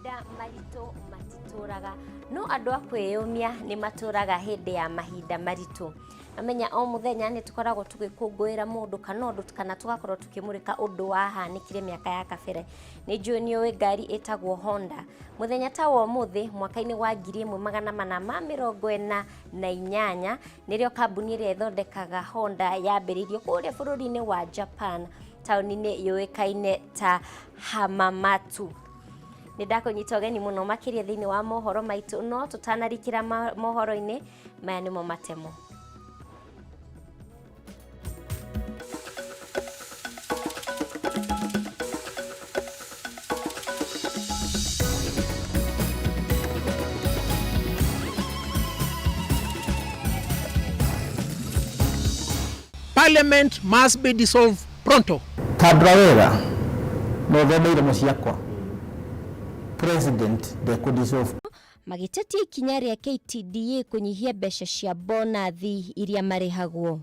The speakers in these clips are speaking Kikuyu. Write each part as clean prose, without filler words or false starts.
Mahinda maritũ matitũraga, no andũ a kwĩyũmia nĩ matũraga hĩndĩ ya mahinda maritũ. Amenya o mũthenya nĩ tũkoragwo tũgĩkũngũĩra mũndũ kana ũndũ kana tũgakorwo tũkĩmũrĩka ũndũ wahanĩkire mĩaka ya kabere. Nĩ njũĩ nĩ ũĩ ngari ĩtagwo Honda. Mũthenya ta wa ũmũthĩ mwaka-inĩ wa 1448 nĩrĩo kambuni ĩrĩa ĩthondekaga Honda yambĩrĩirio kũrĩa bũrũri-inĩ wa Japan taũni-inĩ yũĩkaine ta Hamamatsu. Nĩ ndakũnyita ũgeni mũno makĩria thĩinĩ wa mohoro maitũ, no tũtanarikĩra mohoro-inĩ maya nĩmo matemo. Parliament must be dissolved pronto. Tandũra wega na ũthome iromo ciakwa. President ndekũ dissolve. Magĩtetia ikinya rĩa KTDA kũnyihia mbeca cia bonathi iria marĩhagwo.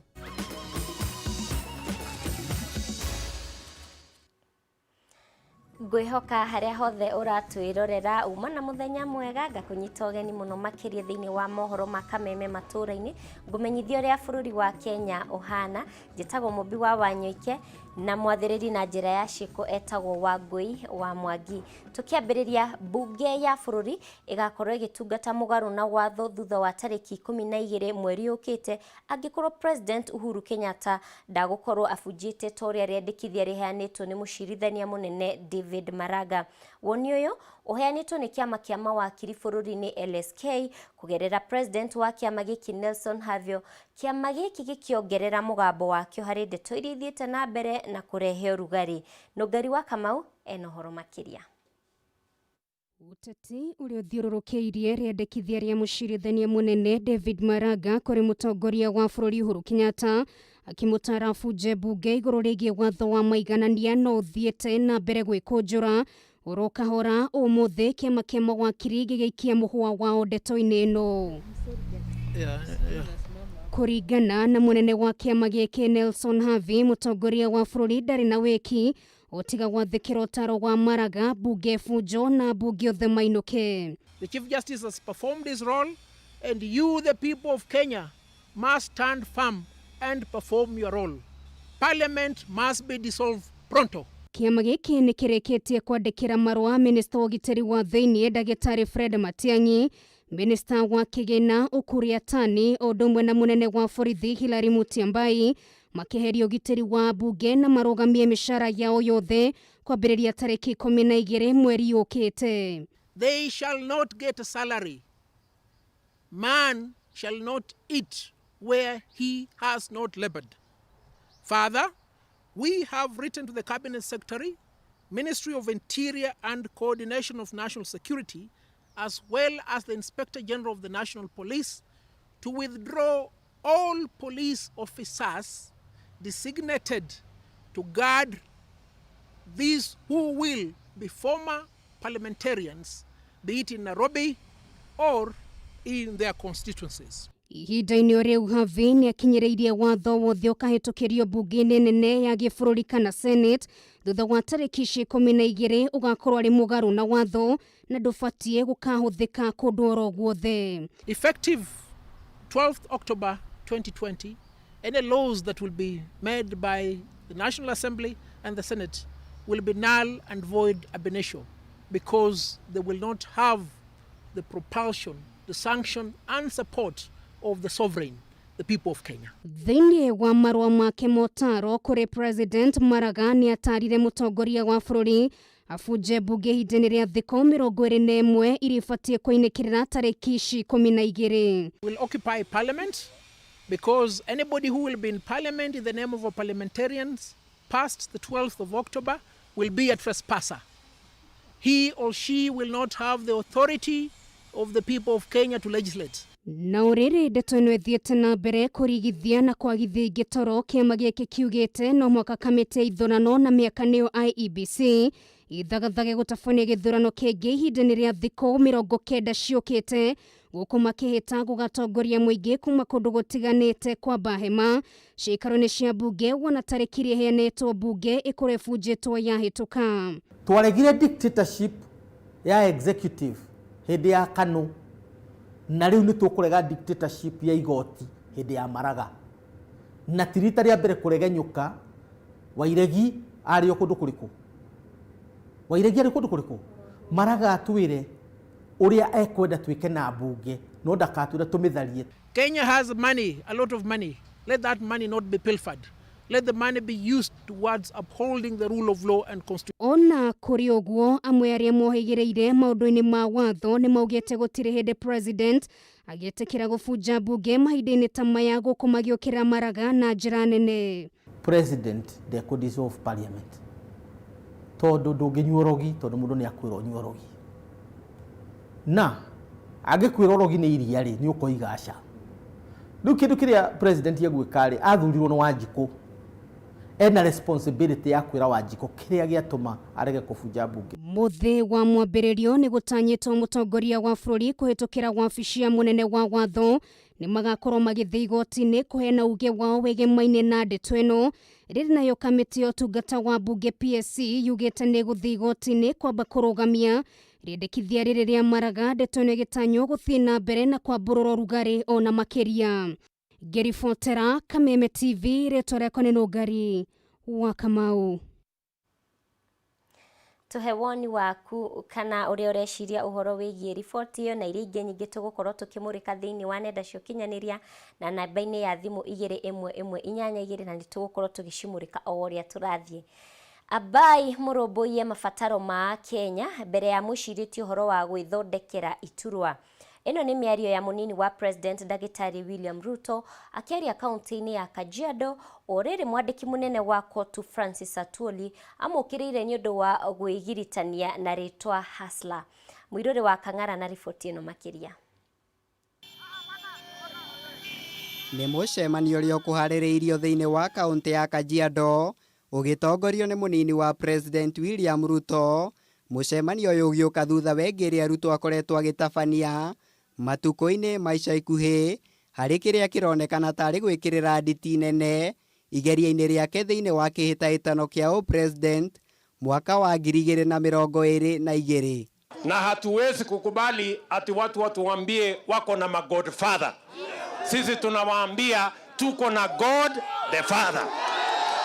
Ngwĩhoka harĩa hothe ũratwĩrorera uma na mũthenya mwega, ngakũnyita ũgeni mũno makĩria thĩinĩ wa mohoro ma Kameme matũũra-inĩ, ngũmenyithia ũrĩa bũrũri wa Kenya ũhana. Njĩtagwo Mũmbi wa Wanyoike na mwathĩrĩri na njĩra ya ciĩko etagwo Wangũi wa Mwangi. Tũkĩambĩrĩria, mbunge ya bũrũri ĩgakorwo ĩgĩtungata mũgarũ na watho thutha wa tarĩki 12 mweri ũkĩte angĩkorwo President Uhuru Kenyatta ndagũkorwo abunjĩte ta ũrĩa rĩandĩkithia rĩheanĩtwo nĩ mũcirithania mũnene David Maraga. Woni ũyũ ũheanĩtwo nĩ kĩama kĩa mawakiri bũrũri-inĩ LSK kũgerera President wa kĩama gĩkĩ Nelson Havi, kĩama gĩkĩ gĩkĩongerera mũgambo wakĩo harĩ ndeto iria ithiĩte na mbere na kũrehe ũrugarĩ. Nũngari wa Kamau ena ũhoro makĩria. Ũteti ũrĩa ũthiũrũrũkĩirie rĩandĩkithia rĩa mũcirithania mũnene David Maraga kũrĩ mũtongoria wa bũrũri Uhuru Kenyatta akĩmũtara abunje mbunge igũrũ rĩgiĩ watho wa maiganania no ũthiĩte na mbere gwĩkũnjũra oro kahora. Ũmũthĩ kĩama kĩa mawakiri gĩgĩikia mũhũa wao ndeto-inĩ ĩno. Kũringana na mũnene wa kĩama gĩkĩ Nelson Havi, mũtongoria wa bũrũri ndarĩ na wĩki Gũtiga gwathĩkĩra ũtaaro wa Maraga, mbunge ĩbunjwo na ambunge othe mainũke. The Chief Justice has performed his role and you the people of Kenya must stand firm and perform your role. Parliament must be dissolved pronto. Kĩama gĩkĩ nĩ kĩrĩkĩtie kwandĩkĩra marũa minista wa ũgitĩri wa thĩinĩ ndagĩtarĩ Fred Matiang'i, minista wa kĩgĩna Ukur Yatani o ũndũ ũmwe na mũnene wa borithi Hilary Mutyambai makĩheria ũgitĩri wa ambunge na marũgamie mĩcara yao yothe kwambĩrĩria tarĩki 12 mweri ũkĩte. They shall not get a salary. Man shall not eat where he has not labored. Further, we have written to the Cabinet Secretary, Ministry of Interior and Coordination of National Security, as well as the Inspector General of the National Police, to withdraw all police officers designated to guard these who will be former parliamentarians, be it in Nairobi or in their constituencies. Ihinda-inĩ o rĩu Havi nĩ akinyĩrĩirie watho wothe ũkahĩtũkĩrio mbunge-inĩ nene ya gĩbũrũri kana Senate thutha wa tarĩki ici 12 ũgakorwo arĩ mũgarũ na watho na ndũbatiĩ gũkahũthĩka kũndũ oro guothe. Effective 12th October 2020, any laws that will be made by the National Assembly and the Senate will be null and void ab initio because they will not have the propulsion, the sanction and support of the sovereign, the people of Kenya. Thĩinĩ wa marũa make motaro kũrĩ President Maraga nĩ atarire mũtongoria wa bũrũri abunje mbunge ihinda-inĩ rĩa thikũ 21 iria ibatiĩ kũinĩkĩrĩra tarĩki ici 12. Will occupy parliament because anybody who will be in parliament in the name of a parliamentarians past the 12th of October will be a trespasser. He or she will not have the authority of the people of Kenya to legislate. Na ũrĩrĩ ndeto ĩno ĩthiĩte na mbere kũrigithia na kwagithia ingĩ toro, kĩama gĩkĩ kiugĩte no mũhaka kamĩtĩ ya ithurano na mĩaka nĩyo IEBC ithagathage gũtabania gĩthurano kĩngĩ ihinda-inĩ rĩa thikũ 90 ciũkĩte, gũkũ makĩhĩta gũgatongoria mũingĩ kuma kũndũ gũtiganĩte kwamba hema ciikaro-inĩ cia mbunge wona tarĩki iria iheanĩtwo mbunge ĩkorwo ĩbunjĩtwo yahĩtũka. Twaregire dictatorship Ya executive hĩndĩ ya KANU, na rĩu nĩ tũkũrega dictatorship ya igoti hĩndĩ ya Maraga. Na ti rita rĩa mbere kũregenyũka. Wairegi arĩ o kũndũ kũrĩkũ? Wairegi arĩ kũndũ kũrĩkũ? Maraga atwĩre ũrĩa ekwenda twĩke na mbunge, no ndakatwĩre tũmĩtharie. Kenya has money, a lot of money. Let that money not be pilfered. Let the money be used towards upholding the rule of law and constitution. Ona kũrĩ ũguo, amwe arĩa mohĩgĩrĩire maũndũ-inĩ ma watho nĩ maugĩte gũtirĩ hĩndĩ president agĩtĩkĩra gũbunja mbunge mahinda-inĩ ta maya gũkũ magĩũkĩra Maraga na njĩra nene. President ndekũ dissolve parliament, tondũ ndũngĩnyua ũrogi, tondũ mũndũ nĩ akwĩra ũnyue ũrogi, na angĩkwĩra ũrogi nĩ iria rĩ, nĩ ũkoiga aca. Rĩu kĩndũ kĩrĩa president egwĩka rĩ, athurirwo nĩ Wanjikũ, ena responsibility ya kwĩra Wanjikũ kĩrĩa gĩatũma arege kũbunja mbunge. Mũthĩ wa mwambĩrĩrio nĩ gũtanyĩtwo mũtongoria wa bũrũri kũhĩtũkĩra wabici ya mũnene wa watho nĩ magakorwo magĩthiĩ igoti-inĩ kũheana uge wao wĩgemaine na ndeto ĩno. Rĩrĩ nayo kamĩtĩ ya ũtungata wa mbunge PSC yugĩte nĩ gũthiĩ igoti-inĩ kwamba kũrũgamia rĩendekithia rĩrĩ rĩa Maraga. Ndeto ĩno ĩgĩtanywo gũthiĩ na mbere na kwambũrũra ũrugarĩ ona makĩria. Ngĩribotera Kameme TV, rĩtwa rĩakwa nĩ Nũngari wa Kamau. Tuhe woni waku kana ũrĩa ũreciria ũhoro wĩgiĩ riboti ĩyo na iria ingĩ nyingĩ tũgũkorwo tũkĩmũrĩka thĩinĩ wa nenda cia ũkinyanĩria na namba-inĩ ya thimũ 21182, na nĩ tũgũkorwo tũgĩcimũrĩka o ũrĩa tũrathiĩ. Abai mũrũmbũiye mabataro ma Kenya mbere ya mwĩcirĩtie ũhoro wa gwĩthondekera iturwa. Ĩno nĩ mĩario ya mũnini wa president Ndagĩtarĩ William Ruto akĩaria kaunti-inĩ ya Kajiado, o rĩrĩ mwandĩki mũnene wa COTU Francis Atwoli amũkĩrĩire nĩ ũndũ wa gwĩgiritania na rĩtwa Hustler. Mũirũrĩ wa Kang'ara na riboti ĩno makĩria. Nĩ mũcemanio ũrĩa ũkũharĩrĩirio thĩinĩ wa kaunti ya Kajiado ũgĩtongorio nĩ mũnini wa president William Ruto. Mũcemanio ũyũ ũgĩũka thutha wengĩ ĩrĩa Ruto akoretwo agĩtabania matukũ-inĩ ma ica ikuhĩ harĩ kĩrĩa kĩronekana tarĩ gwĩkĩrĩra nditi nene igeria-inĩ rĩake thĩinĩ wa kĩhĩtahĩtano kĩa ũpresident mwaka wa 2022. Na hatuwezi kukubali ati watu watuambie wako na magodfather. Sisi tunawaambia tuko na God the Father.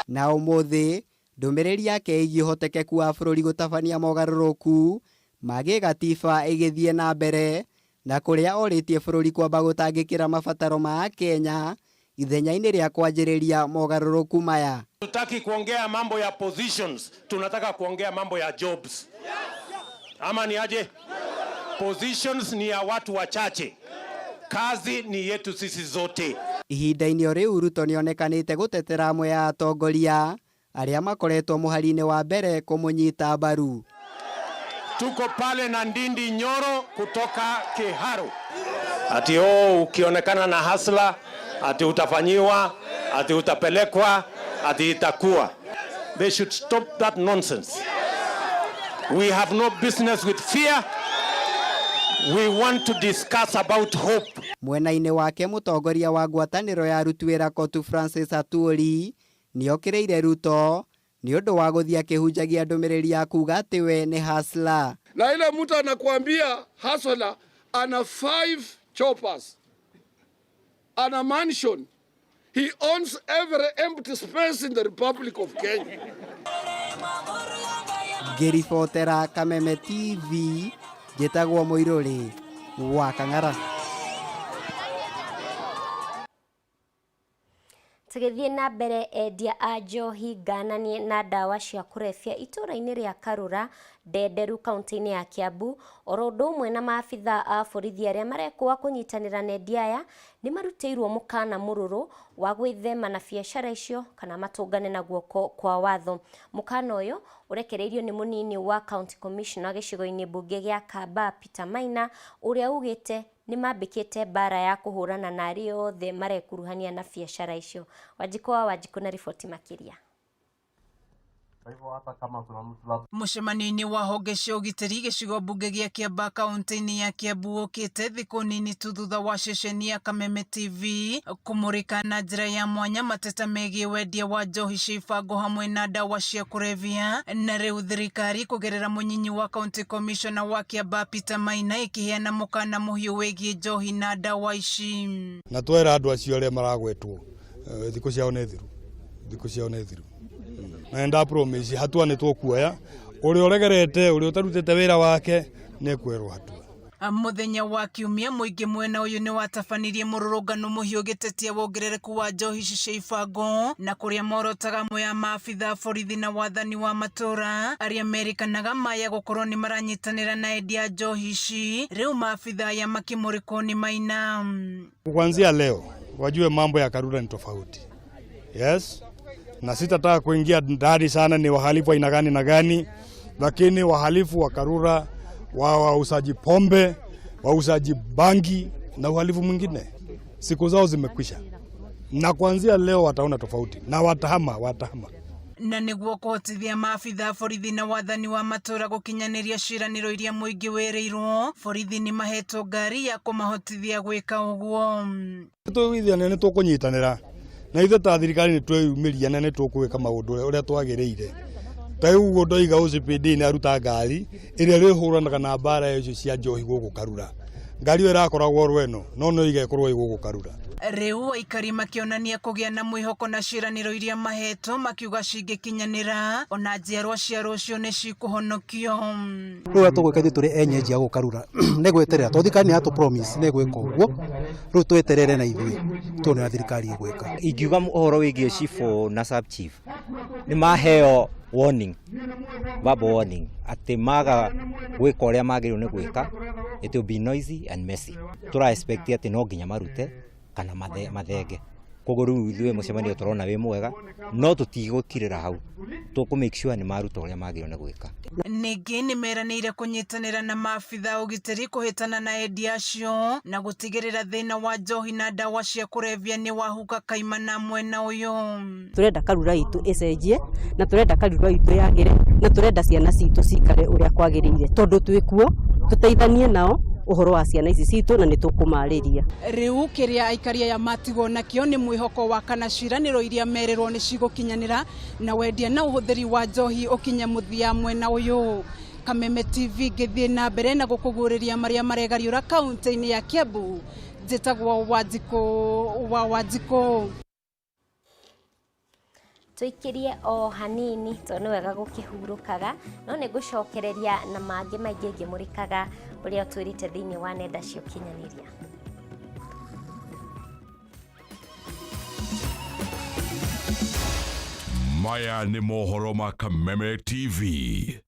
Na ũmũthĩ ndũmĩrĩri yake ĩgiĩ ũhotekeku wa bũrũri gũtabania mogarũrũku ma gĩgatiba ĩgĩthiĩ na mbere, na kũrĩa orĩtie bũrũri kwamba gũtangĩkĩra mabataro ma Akenya ithenya-inĩ rĩa kwanjĩrĩria mogarũrũku maya. Tutaki kuongea mambo ya positions, tunataka kuongea mambo ya jobs. Ama ni aje? Positions ni ya watu wachache, kazi ni yetu sisi zote. Ihinda-inĩ o rĩu, Ruto nĩonekanĩte gũtetera amwe ya atongoria arĩa makoretwo mũhari-inĩ wa mbere kũmũnyita mbaru. Tuko pale na Ndindi Nyoro kutoka Kiharu. Ati oh, ukionekana na hustler ati utafanyiwa, ati utapelekwa, ati itakuwa. They should stop that nonsense. We have no business with fear. We want to discuss about hope. Mwena-inĩ wake, mũtongoria wa ngwatanĩro ya aruti wĩra COTU Francis Atwoli nĩokĩrĩire Ruto nĩ ũndũ wa gũthiĩ akĩhunjagia ndũmĩrĩri ya kuga atĩ we nĩ hustler. Na ile mtu anakuambia hustler ana five choppers, ana mansion, he owns every empty space in the Republic of Kenya. Ngĩribotera Kameme TV, njĩtagwo Mũirũrĩ wa Kang'ara. Tũgĩthiĩ na mbere, endia a njohi ngananie na ndawa cia kũrebia itũũra-inĩ rĩa Karura Ndenderu kaunti-inĩ ya Kiambu, oro ũndũ ũmwe na maabitha a borithi arĩa marekũa kũnyitanĩra na endia aya, nĩ marutĩirwo mũkana mũrũrũ wa gwĩthema na biacara icio kana matũngane na guoko kwa watho. Mũkana ũyũ ũrekereirio nĩ mũnini wa county commissioner gĩcigo-inĩ mbunge gĩa Kamba Peter Maina, ũrĩa ugĩte nĩ mambĩkĩte mbara ya kũhũrana na arĩa othe marekuruhania na biacara icio. Wanjikũ wa Wanjikũ na riboti makĩria. Mũcemanio-inĩ wa honge cia ũgitĩri gĩcigo mbunge gĩa Kiambaa kaunti-inĩ ya Kiambu ũkĩte thikũ nini tu thutha wa ceceni ya Kameme TV kũmũrĩka na njĩra ya mwanya mateta megiĩ wendia wa njohi cia ibango hamwe na ndawa cia kũrebia, na rĩu thirikari kũgerera mũnyinyi wa county commissioner wa Kiambaa Peter Maina ĩkĩheana mũkana mũhiũ wĩgiĩ njohi na ndawa ici. Na twera andũ acio arĩa maragwetwo thikũ ciao nĩ thiru, thikũ ciao nĩ thiru, na nda promise hatua nĩ tũkuoya, ũrĩa ũregerete, ũrĩa ũtarutĩte wĩra wake nĩ ekwerwo hatua. Muthenya wa kiumia mũingĩ mwena ũyũ nĩ watabanirie mũrũrũngano mũhiũ gĩtetia wongerereku wa njohi ici cia ibango na kũrĩa morotaga amwe a maabitha borithi na wathani wa matũra arĩa merĩkanaga maya gũkorwo nĩ maranyitanĩra na endia a njohi ici. Rĩu maabitha aya makĩmũrĩkwo nĩ Maina. Kuanzia leo wajue mambo ya Karura ni tofauti. Yes, na sitataka kuingia ndani sana ni wahalifu aina gani na gani, lakini wahalifu wa Karura wa wauzaji pombe, wauzaji bangi na uhalifu mwingine, siku zao zimekwisha, na kuanzia leo wataona tofauti na watahama, watahama. Na nĩguo kũhotithia maabitha borithi na wathani wa matũra gũkinyanĩria ciĩranĩro iria mũingĩ wĩrĩirwo, borithi nĩ mahetwo ngari ya kũmahotithia gwĩka ũguo. Tũiguithania nĩ tũkũnyitanĩra na ithuĩ ta thirikari nĩ tweyumĩria na nĩ tũkwĩka maũndũ ũrĩa twagĩrĩire. Ta rĩu ũguo ndoiga OCPD nĩ aruta ngari ĩrĩa ĩrĩhũranaga na mbara icio cia njohi gũkũ Karura. Ngari ĩyo ĩrakoragwo Rweno no no ĩgekorwo ĩ gũkũ Karura. Rĩu aikari makĩonania kũgĩa na mwĩhoko na ciĩranĩro iria mahetwo, makiuga cingĩkinyanĩra ona njiarwa cia rũciũ nĩ cikũhonokio. Rĩu ũrĩa tũgwĩka ithuĩ tũrĩ enyeji a gũkũ Karura nĩ gweterera, tondũ thirikari nĩ yatũ promise nĩ ĩgwĩka ũguo, rĩu tweterere na ithuĩ tuone ũrĩa thirikari ĩgwĩka. Ingiuga ũhoro wĩgiĩ cibũ na sub chief nĩ maheo warning, verbal warning atĩ maga gwĩka ũrĩa magĩrĩirwo nĩ gwĩka, it will be noisy and messy. Tũra expect atĩ no nginya marute kana mathenge. Koguo rĩu ithuĩ mũcemanio tũrona wĩ mwega, no tũtigũkirĩra hau, tũkũ make sure nĩ maruta ũrĩa magĩrĩirwo nĩ gwĩka. Ningĩ nĩ meranĩire kũnyitanĩra na maabitha ũgitĩri kũhĩtana na endia acio na gũtigĩrĩra thĩna wa njohi na ndawa cia kũrebia nĩ wahuka kaimana mwena ũyũ. Tũrenda Karura itũ ĩcenjie na tũrenda Karura itũ yagĩre na tũrenda ciana citũ cikare ũrĩa kwagĩrĩire, tondũ twĩkuo tũteithanie nao ũhoro wa ciana ici citũ na nĩ tũkũmarĩria. Rĩu kĩrĩa aikari aya matigwo nakĩo nĩ mwĩhoko wa kana ciĩranĩro iria merĩrwo nĩ cigũkinyanĩra na wendia na ũhũthĩri wa njohi ũkinye mũthia mwena ũyũ. Kameme TV ngĩthiĩ na mbere na gũkũguũrĩria marĩa maregariũra kaunti-inĩ ya Kiambu. Njĩtagwo Wanjikũ wa Wanjikũ. Tũikirie o hanini tondũ nĩ wega gũkĩhurũkaga, no nĩ ngũcokereria na mangĩ maingĩ ngĩmũrĩkaga ũrĩa ũtwĩrĩte thĩinĩ wa nenda cia ũkinyanĩria. Maya nĩ mohoro ma Kameme TV.